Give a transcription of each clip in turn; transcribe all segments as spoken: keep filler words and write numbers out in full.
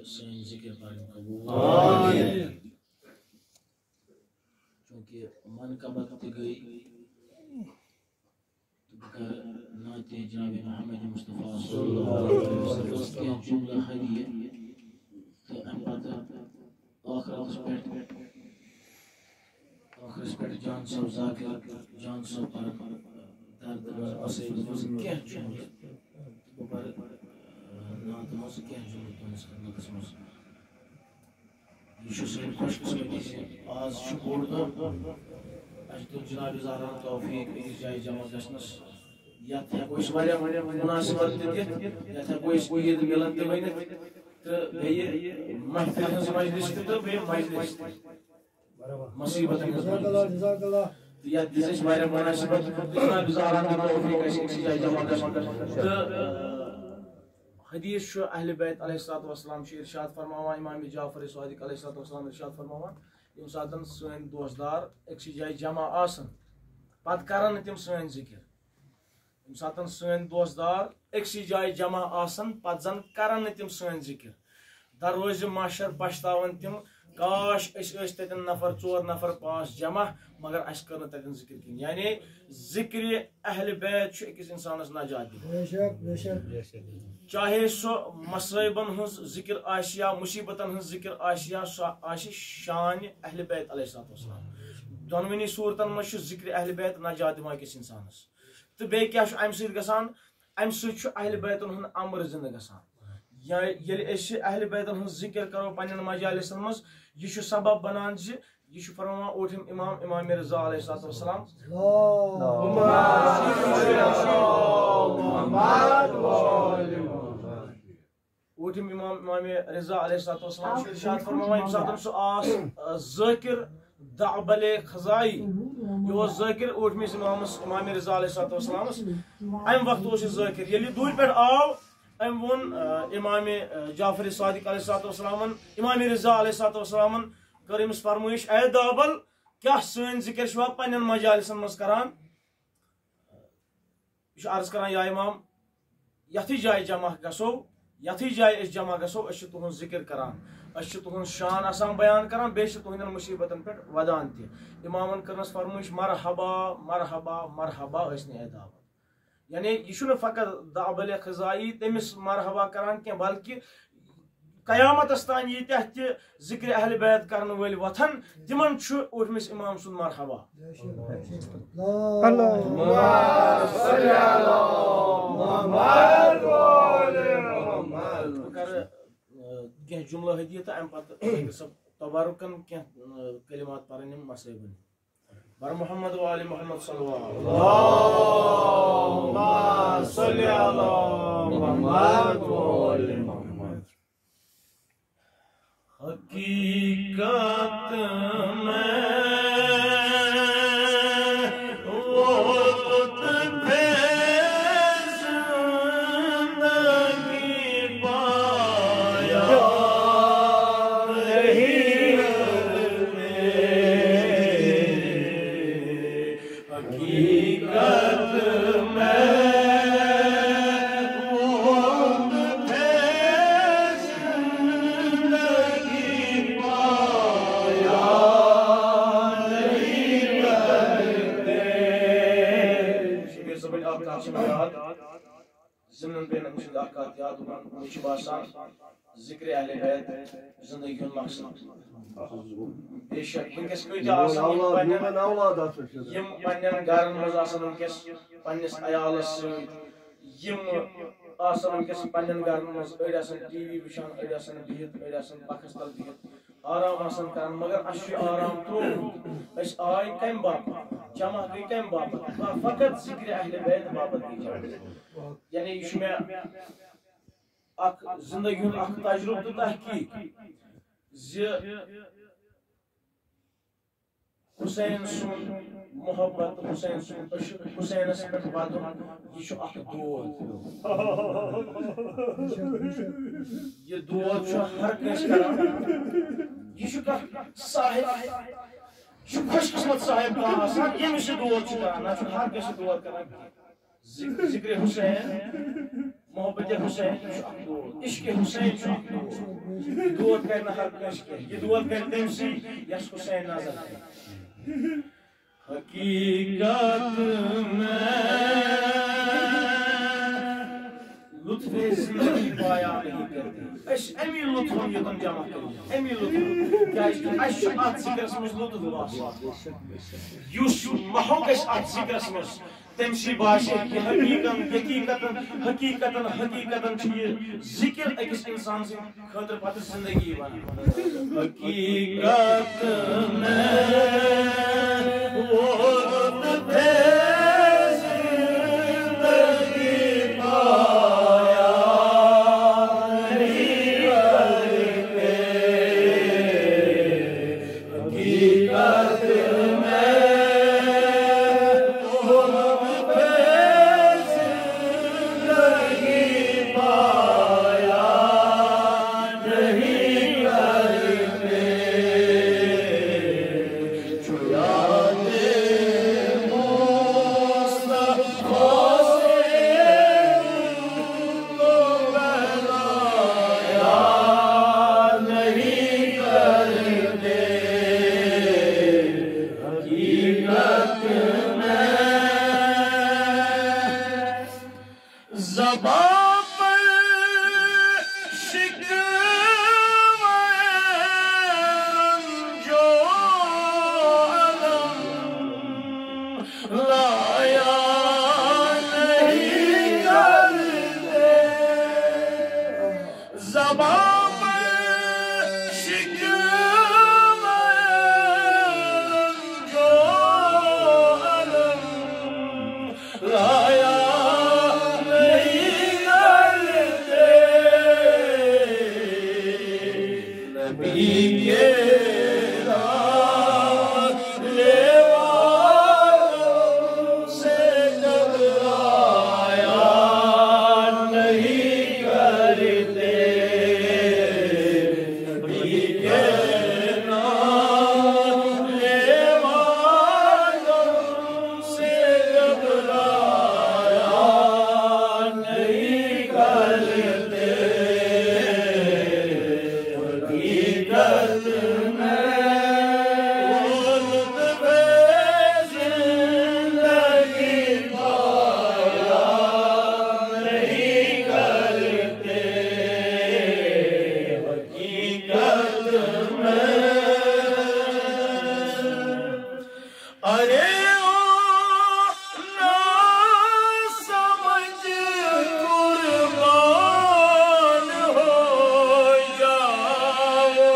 سٲنۍ ذِکِر پَرٕنۍ قبوٗل۔ آمین۔ چوٗنٛکہِ منقبت تہِ گٔے، تہٕ بہٕ کَرٕ نعتِ جناب محمد مصطفیٰ صلی اللہ علیہ وسلم کینٛہہ جملہٕ ہدیہِ، تہٕ اَمہِ پَتہٕ ٲخرَتَس پٮ۪ٹھ، ٲخرَس پٮ۪ٹھ جان صٲب ذاکر، جان صٲب پَرَن درد منٛز، مصیبت منٛز کینٛہہ جملہٕ، تہٕ بہٕ پَرٕ، آ، نعتہِ منٛز کینٛہہ جملہٕ تُہٕنٛدِس خدمتَس منٛز۔ یہِ چھُ سٲنۍ خۄش قٕسمتی زِ آز چھُ بوٚڑ دۄہ۔ اَسہِ دیُت جناب زہران توفیٖق أکِس جایہِ جمع گژھنَس۔ یَتھ ہٮ۪کو أسۍ واریاہ، واریاہ مُناسبت تہِ دِتھ، یَتھ ہٮ۪کو أسۍ عیٖد مِلان تہِ ؤنِتھ، تہٕ بیٚیہِ محفِل ہٕنٛز مجلس تہِ تہٕ بیٚیہِ مجلس تہِ۔ مُصیٖبتَن ہٕنٛز مجلس۔ تہٕ یَتھ دِژ اَسہِ واریاہ مُناسبت، جناب زہران توفیٖق اَسہِ أکِس جایہِ جمع گژھنَس۔ تہٕ، آ، حدیث چھُ اہل بیت علیہ الصلوۃ والسلام چھُ ارشاد فرماوان، امام جعفر صادق علیہ الصلوۃ والسلام ارشاد فرماوان، ییٚمہِ ساتَن سٲنۍ دوستدار أکسٕے جایہِ جمع آسَن، پتہٕ کرن نہٕ تِم سٲنۍ ذِکِر۔ ییٚمہِ ساتَن سٲنۍ دوستدار أکسٕے جایہِ جمع آسَن، پتہٕ زَن کرن نہٕ تِم سٲنۍ ذِکِر۔ دروازِ محشر پشتاون تِم، کاش أسۍ ٲسۍ تتٮ۪ن نفر ژور نفر پانٛژھ جمع، مگر اَسہِ کٔر نہٕ تتٮ۪ن ذِکِر کِہیٖنۍ۔ یعنی ذِکرِ اہل بیت چھُ أکِس اِنسانَس نجات دِوان۔ بے شک، بے شک۔ چاہے سُہ مصٲیبن ہٕنٛز ذِکِر آسہِ یا مُصیٖبتن ہٕنٛز ذِکِر آسہِ یا سۄ آسہِ شانِ اہل بیت علیہ الصلوۃ والسلام۔ دۄنوٕنی صوٗرتن منٛز چھُ ذِکرِ اہل بیت نجات دِوان أکِس اِنسانَس۔ تہٕ بیٚیہِ کیٛاہ چھُ اَمہِ سۭتۍ گژھان؟ اَمہِ سۭتۍ چھُ اہل بیتن ہُنٛد امر زِندٕ گژھان۔ یا ییٚلہِ أسۍ اہل بیتن ہٕنٛز ذِکِر کرو پننٮ۪ن مجالسن منٛز، یہِ چھُ سبب بنان زِ یہِ چھُ فرماوان اوٗٹھِم امام امام رضا علیہ الصلوۃ والسلام۔ اوٗٹھِم امام امام رضا علیہ الصلوۃ والسلام چھُ ارشاد فرماوان، ییٚمہِ ساتہٕ سُہ آس، آ، ذٲکِر دعبلِ خزائی، یہِ اوس ذٲکِر اوٗٹھمِس امامس، امام رضا علیہ الصلوۃ والسلامس۔ اَمہِ وقتہٕ اوس یہِ ذٲکِر۔ ییٚلہِ یہِ دوٗرِ پٮ۪ٹھ آو، أمۍ ووٚن، آ، امام، آ، جعفر صادق علیہ الصلوۃ والسلامن، امام رضا علیہ الصلوۃ والسلامن کٔر أمِس فرمٲیش، اے دعبل، کیٛاہ سٲنۍ ذِکِر چھِوا پننٮ۪ن مجالسن منٛز کران؟ یہِ چھُ عرض کران، یا امام، یتھٕے جایہِ جمع گژھو، یتھٕے جایہِ أسۍ جمع گژھو، أسۍ چھِ تُہُنٛد ذِکِر کران، أسۍ چھِ تُہُنٛز شان آسان بیان کران، بیٚیہِ چھِ تُہٕنٛدٮ۪ن مُصیٖبتن پٮ۪ٹھ ودان تہِ۔ امامن کٔرنس فرمٲیش، مرحبا، مرحبا، مرحبا ٲسۍ نہٕ اے دعوت۔ یعنی یہِ چھُنہٕ فقط دعبلِ خزائی تٔمِس مرحبا کران کینٛہہ، بلکہِ قیامتس تام ییٖتیٛاہ تہِ ذِکرِ اہل بیت کرن وٲلۍ وۄتھن، تِمن چھُ اوٗٹھمِس امام سُنٛد مرحبا۔ اللہم صل علی محمد و آل محمد۔ بہٕ کرٕ، آ، کینٛہہ جملہٕ ہدیہِ تہٕ اَمہِ پتہٕ ڈاکٹر صٲب تبارکن کینٛہہ، آ، کلمات پرٕنۍ یِم مصٲیبن۔ بر محمد و آل محمد صلوات۔ اللہم صل علی محمد و آل محمد۔ حقیقت میں وہ لطف زندگی پایا نہیں کرتے۔ حقیقت میں وہ لطف زندگی پایا نہیں کرتے۔ شبیر صٲبٕنۍ اکھ کتھ چھِ مےٚ یاد۔ ضمنن پیٚیہِ نہٕ أمۍ سُنٛد اکھ کتھ یاد، دوٚپُن، مےٚ چھُ باسان، ذِکرِ اہلِ بیت زِندگی ہُنٛد مقصد۔ بے شک، وٕنکیٚس کۭتیٛاہ آسَن یِم پننٮ۪ن، یِم پننٮ۪ن گرن منٛز آسَن وٕنکیٚس پننِس عیالَس سۭتۍ، یِم آسَن وٕنکیٚس پننٮ۪ن گرن منٛز، أڑۍ آسَن ٹی وی وٕچھان، أڑۍ آسَن بِہِتھ، أڑۍ آسَن پَکھَس تَل بِہِتھ، آرام آسَن کران، مگر اَسہِ چھُ یہِ آرام ترٛوومُت۔ أسۍ آے کَمہِ باپتھ؟ جمع گٔے کَمہِ باپتھ؟ فقط ذِکرِ اہلِ بیت باپتھ گٔے جمع۔ یعنی یہِ چھُ مےٚ اکھ زندگی ہُنٛد اکھ تجربہٕ تہٕ تحقیق زِ حسین سُنٛد محبت، حسین سُنٛد عشق، حسینس پٮ۪ٹھ ودُن، یہِ چھُ اکھ دود۔ یہِ دود چھُ ہر کٲنٛسہِ کران۔ یہِ چھُ کانٛہہ صاحب، یہِ چھُ خۄش قسمت صاحب کانٛہہ آسان، ییٚمِس یہِ دود چھُ کران، نتہٕ چھُنہٕ ہر کٲنٛسہِ یہِ دود کران کینٛہہ۔ ذِک-، ذِکرِ حسین، محبتِ حسین چھُ اکھ دود، عشقِ حسین چھُ اکھ دود۔ دود کرِ نہٕ ہر کٲنٛسہِ کینٛہہ۔ یہِ دود کرِ تٔمۍ سٕے، یَس حسین نظر کرِ۔ حقیقت میں لطف زندگی پایا نہیں کرتے۔ أسۍ اَمی لطفن یوتن جمع کٔرِتھ، اَمی لطفن۔ کیٛازِ کہِ اَسہِ چھُ اَتھ ذِکرَس منٛز لطف باسان۔ یُس محو گژھِ اَتھ ذِکرَس منٛز، تٔمۍ سٕے باسہِ یہِ حقیقتاً، حقیقتاً، حقیقتاً، حقیقتاً چھُ یہِ ذِکر أکِس اِنسان سٕنٛدِ خٲطرٕ پتہٕ زندگی بنان۔ حقیقت میں وہ لطف زندگی پایا نہیں کرتے۔ حقیقت میں وہ لطف زندگی پایا نہیں کرتے۔ جو یاد مصطفیٰ سے ان کو بہلایا نہیں کرتے۔ حقیقت میں زباں پر شکوہ رنج و الم لایا نہیں کرتے۔ زباں پر شکوہ رنج و الم لایا نہیں کرتے۔ نبی کے نام لیوا سے گھبرایا نہیں کرتے۔ نبی کے نام لیوا سے گھبرایا نہیں کرتے۔ حقیقت میں وہ لطف زندگی پایا نہیں کرتے۔ حقیقت میں ارے او ناسمجھ قربان ہو جاؤ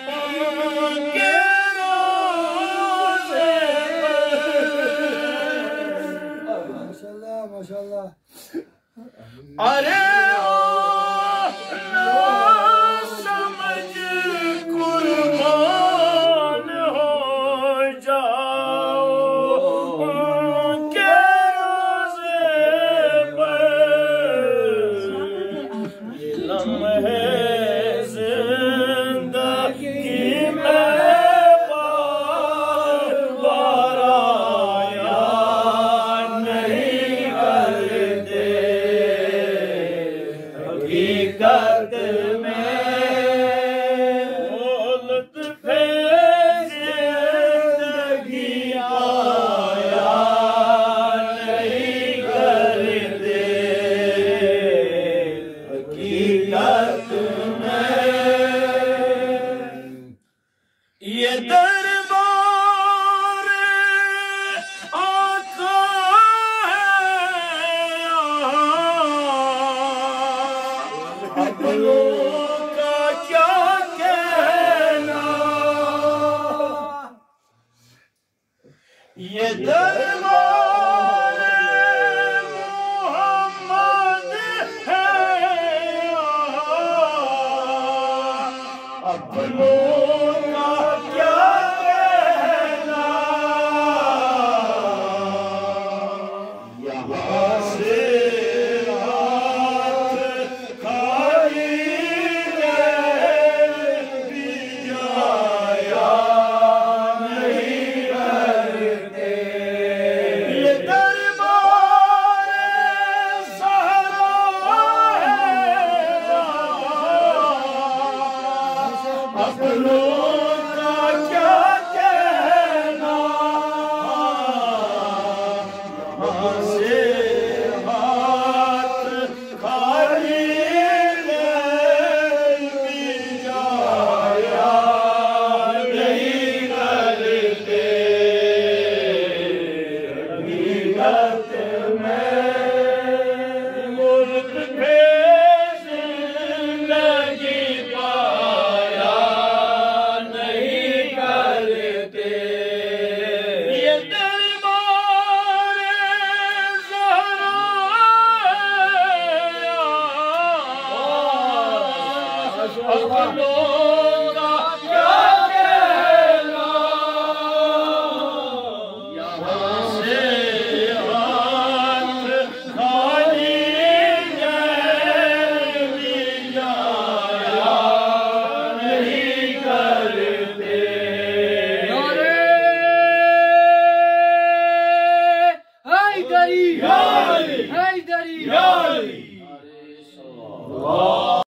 ان کے روزے پر۔ ماشاءاللہ، ماشاءاللہ۔ ارے او ناسمجھ قربان ہو جاؤ ان کے روزے پر۔ یہ لمحے زندگی میں بار بار آیا نہیں کرتے۔ حقیقت میں وہ لطف زندگی پایا نہیں کرتے۔ حقیقت میں یہ دربار آقا ہے یہاں، اپنوں کا کیا کہنا۔ یہ دربار محمد ہے یہاں، اپنوں کا کیا کہنا۔ یہاں سے ہاتھ خالی لے بھی جایا نہیں کرتے۔ یہ دربار زہرا ہے۔ اپنوں کا کیا کہنا، یہاں سے ہاتھ خالی لے بھی جایا نہیں کرتے۔ حقیقت میں ملک میں زندگی پایا نہیں کرتے۔ یہ دربار زہرا ہے، اپنوں کا کیا کہنا، یہاں سے ہاتھ خالی جایا نہیں کرتے۔ نعرہ حیدری!